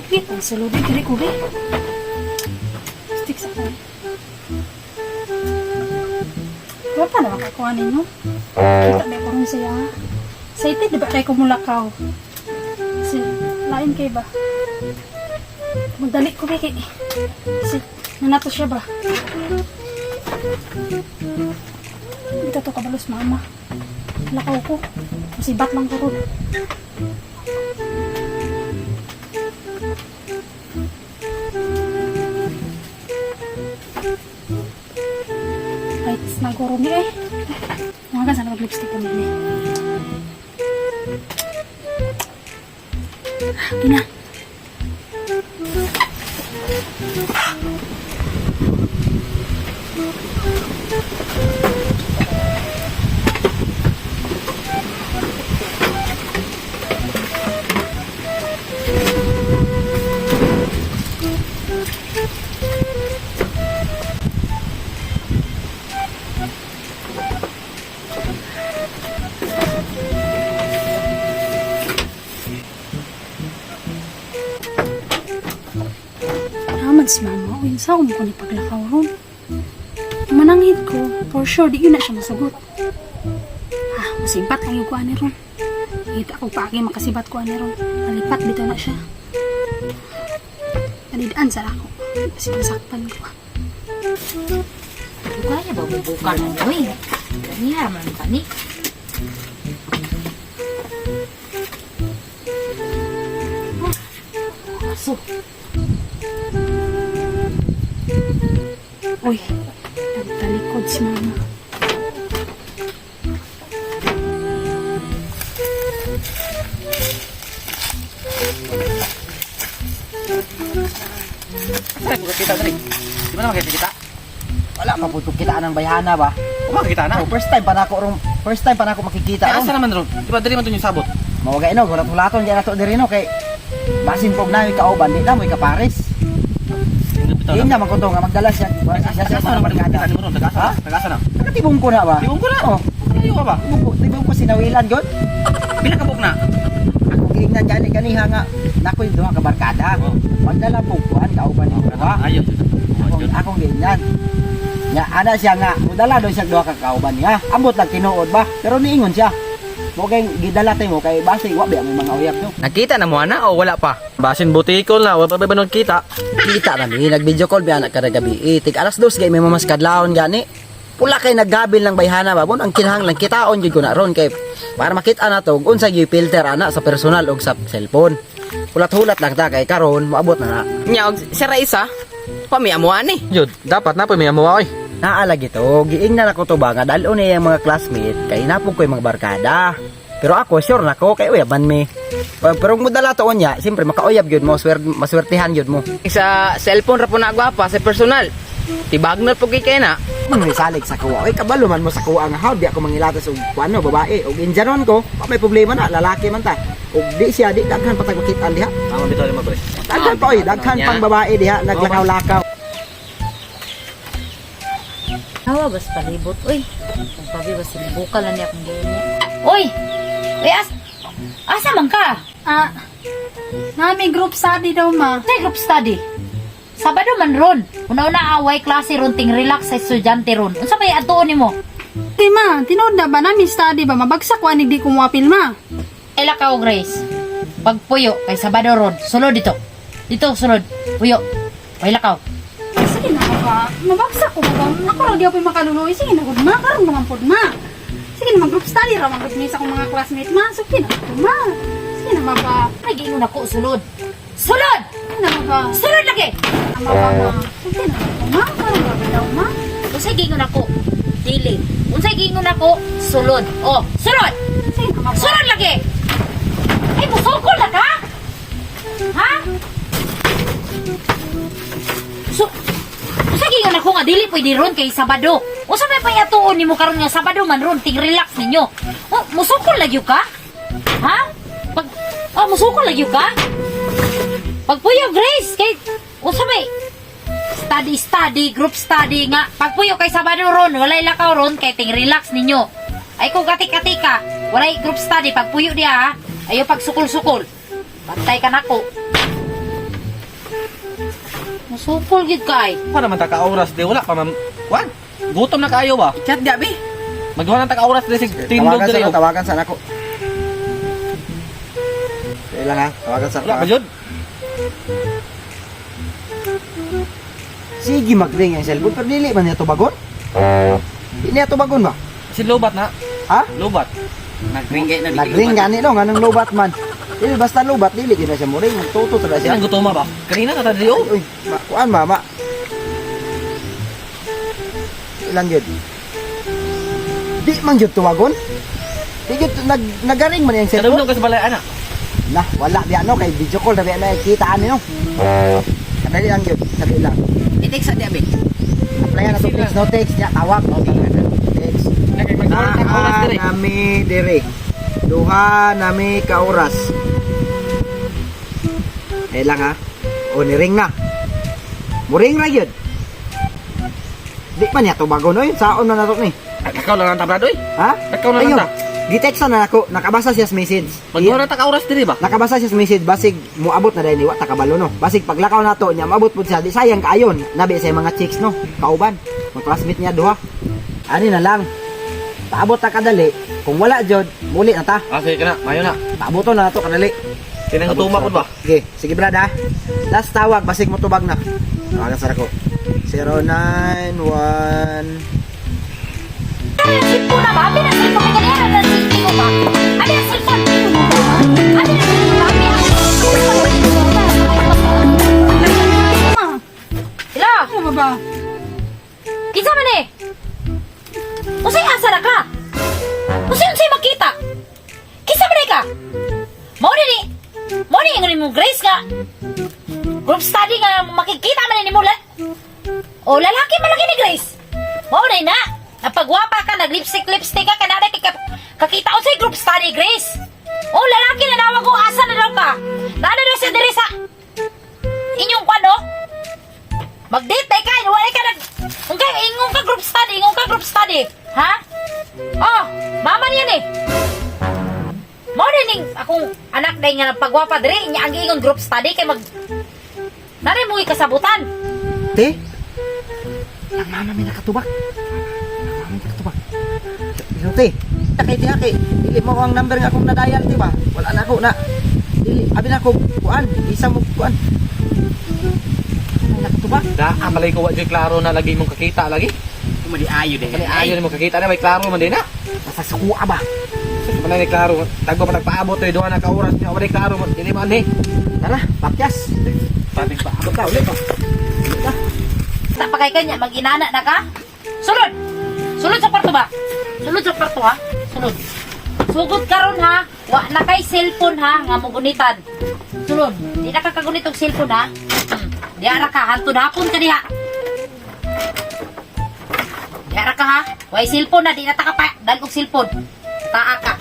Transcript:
Dili ang sulod diri ko be. Stick sa ko. Wala pa na makakuha ninyo. Kita ba ko ron siya? Sa iti, di ba kayo kumulakaw? Si, lain kay ba? Magdali ko ba kay... Si, nanato siya ba? Dito to kabalos mama. Lakaw ko. Masibat lang ko ron. Ay, naguro ni eh. Mga sana mag-lipstick kami ni. Ah, Gina. Naman si mama, uy, sa ko ni paglakaw ron. Mananghid ko, for sure, di yun na siya masagot. Ah, masibat lang yung kuha ni ron. Kita ko paagi makasibat kuha ni ron. Nalipat bitaw na siya. Panidaan sa ako. Kasi nasaktan ko. Kaya ba bubukan na oy? Ganiha man ka ni. Ah, aso. Uy, nagtalikod si mama. Ay, kita dali. Di ba na makikita? Wala pa po kita ng bayhana ba? O makikita na. Oh, first time pa nako rong first time pa nako makikita Kaya ron. asa naman ron? Di ba dali man to yung sabot? Mawagay no, hulat hulaton diyan nato diri no kay basin pog na kauban di na mo'y kapares. Bitaw Di na man ko to nga magdala siya. Siya siya Tagasa sa naman barkada. kita ni mo ron. Tagasa. Ha? Tagasa na. Taga ko na ba? Tibong ko na. Oh, Kalayo ka ba? tibong ko sinawilan gyud. Pila ka buok na? Ako giingnan gani ganiha nga nakoy duha ka barkada. Oh. Magdala po kuan kauban ni duha. Ayo. Akong giingnan. Nga ana siya nga mudala daw siya duha ka kauban niya. Ambot lang tinuod ba? Pero niingon siya. Mo kay gidala tayo mo kay base wa ba may mga uyab no. Nakita na mo ana o wala pa? Basin butikol na, wala pa ba nung kita? Kita na mi nag-video call biya na kada gabi. Eh, tig alas 2 gay may mamas kadlawon gani. Pula kay naggabil ng bayhana ba bon ang kinahanglan kitaon gyud ko na ron kay para makita na to unsa gyud filter ana sa personal og sa cellphone. Hulat-hulat lang ta kay karon moabot na na. Nya og si Raisa, pamiamuan ni. Yun, dapat na po may amuha oy. Naa lagi to, giingnan ako to ba nga dalo niya yung mga classmate kay napog ko yung mga barkada. Pero ako sure na ko kay uyaban mi. Pero kung modala to niya, siyempre makauyab gyud mo, maswertihan gyud mo. Sa cellphone ra po na gwapa sa personal. Tibag na po kay kay na. May salig sa kuwa. Oy, kabalo man mo sa kuwa nga how di ako mangilatas og kuano babae og Indianon ko. Pa may problema na lalaki man ta. Og di siya di daghan patag makitaan diha. Tama bitaw mo pre. Daghan pa oy, daghan pang babae diha naglakaw-lakaw. Hawa bas palibot oy. Kung pabi bas bukal na niya akong giingon. Oy! Oy as asa man ka? Ah, nami group study daw ma. Nay group study. Sabado man ron. Una-una away klase ron ting relax sa estudyante ron. Unsa may atuon nimo? Di ma, tinuod na ba nami study ba? Mabagsak ko anig di kumuapil ma. Ela ka o Grace. Pagpuyo kay Sabado ron. Sulod dito. Dito sulod. Puyo. Way lakaw. Sige na ba? Mabagsak ko ba? Ako ra gyud makaluluoy. Sige na gud ma, karon naman pod ma. Sige na mag-group study ra mag mi sa akong mga classmate ma. Sige na ko ma. Sige na ma ba? Ay giingon ako sulod. Sulod! Sige na ma ba? Sulod lagi. Tama ba ma? Sige na ko ma, karon ra ba daw ma? Unsay giingon ako? Dili. Unsay giingon ako? Sulod. Oh, sulod. Sige na ma ba? Sulod lagi. Ay musukol na ka? Ha? So, Unsay giingon ako nga dili pwede ron kay Sabado. Unsa may payatuon nimo karon nga Sabado man ron ting relax ninyo. Oh, musukol lagi ka? Ha? Pag Oh, musukol lagi ka? Pagpuyo Grace kay unsa may study study group study nga pagpuyo kay Sabado ron walay lakaw ron kay ting relax ninyo. Ay kung katika-tika walay group study pagpuyo diha ha. Ayo pagsukol-sukol. Bantay ka nako. Musukol gid ka ay. Para man ta ka oras di wala pa man. Wan, gutom na kaayo ba? Chat gabi. Magduha na ta ka oras di sig tindog Tawagan diri. sa oh. tawagan sa nako. Kailan ha? Tawagan sa Wala pa jud. Sige mag-ring ang cellphone pero dili man niya tubagon. Di niya tubagon ba? Si lobat na. Ha? Lobat. Nagring gay na Nag-ring gani no nganong lobat man. Dili basta lobat dili gyud na siya mo ring magtuto talaga siya. Silang gutoma ba? Kanina ka ta diri oh. Uy, ma, kuan mama. Ilang yun? Di man yun tuwagon. Di yun, nagaring man yung cellphone. Kadumdum ka sa balay ana. Nah, wala di ano kay video call na na kita ani no. Kadali lang yun, kadali lang. I-text sa gabi. Applyan na to text, no text, ya tawag, no text. Magduha na ta ka oras diri. Nami dire. Duha nami ka oras. Eh lang ha. O ni ring na. Muring ra yun. Di man niya tubagon oy, saon na nato ni. Takaw lang ang tabrad oy. Ha? Takaw na lang Ayun, ta. Gitext na nako, nakabasa siya sa message. Magduha na ta ka oras diri ba? Nakabasa siya sa message basig moabot na dahil ni wa takabalo no. Basig paglakaw nato niya moabot pud siya di sayang kaayon. Nabi sa mga chicks no, kauban. Mga classmate niya duha. Ani na lang. Paabot ta kadali. Kung wala jud, muli na ta. Ah, sige ka na. Mayo na. Paaboton na nato kadali. Tinang gutoma pud ba? Sige, sige brad ha. Last tawag basig mo tubag na. Tawagan sa ko. 091 Ay, cellphone na ba? Abi na cellphone kay kanina na cellphone ko ba? Abi na cellphone. Abi na cellphone. Abi na Ma, Hello? ano ba ba? Kinsa man eh? Unsay asa na ka? Unsay unsay makita? Kinsa man eh ka? Mao ni ni. Mao ni ingon mo Grace nga. Group study nga makikita man ni mo la. O lalaki man lagi ni Grace. Mao na na. Napagwapa ka, nag-lipstick lipstick ka kanada kay kakita unsay group study Grace. O lalaki na nawag ko asa na daw ka. Naa na daw siya diri sa inyong kwan oh. Mag-date tayo ka, wala ka nag... Kung kayo, ingon ka group study, ingon ka group study. Ha? Oh, mama niyan eh. Mao na ning akong anak dahil nga pagwapa diri, niya ang giingon group study kay mag... Nari mo kasabutan. Te? Ang mama may nakatubak. Ang mama may nakatubak. Pero te, kay te kay dili mo ang number nga akong na-dial te ba? Wala na ako na. Dili, abi na ako kuan, isa mo kuan. May nakatubak. Da, malay ko wa jud klaro na lagi mong kakita lagi. Kumadi ayo din. Kani ayo nimo kakita na may klaro man din na. Basta sukuha ba? Wala ni klaro. Tagba pa nagpaabot oy duha na ka oras niya. Wala klaro man dili man eh. Tara, pakyas. Patig pa. Abot ta ulit ba? Ta pa kay kanya, mag-inana na ka. Sulod! Sulod sa kwarto ba? Sulod sa kwarto ha? Sulod. Sugod karon ha. Wa na kay cellphone ha, nga mo gunitan. Sulod. Di na ka kagunit og cellphone ha. Diara ka, hantod hapon ka diha. Diara ka ha. Way cellphone na, di na ta ka pa. Dal og cellphone. Taa ka.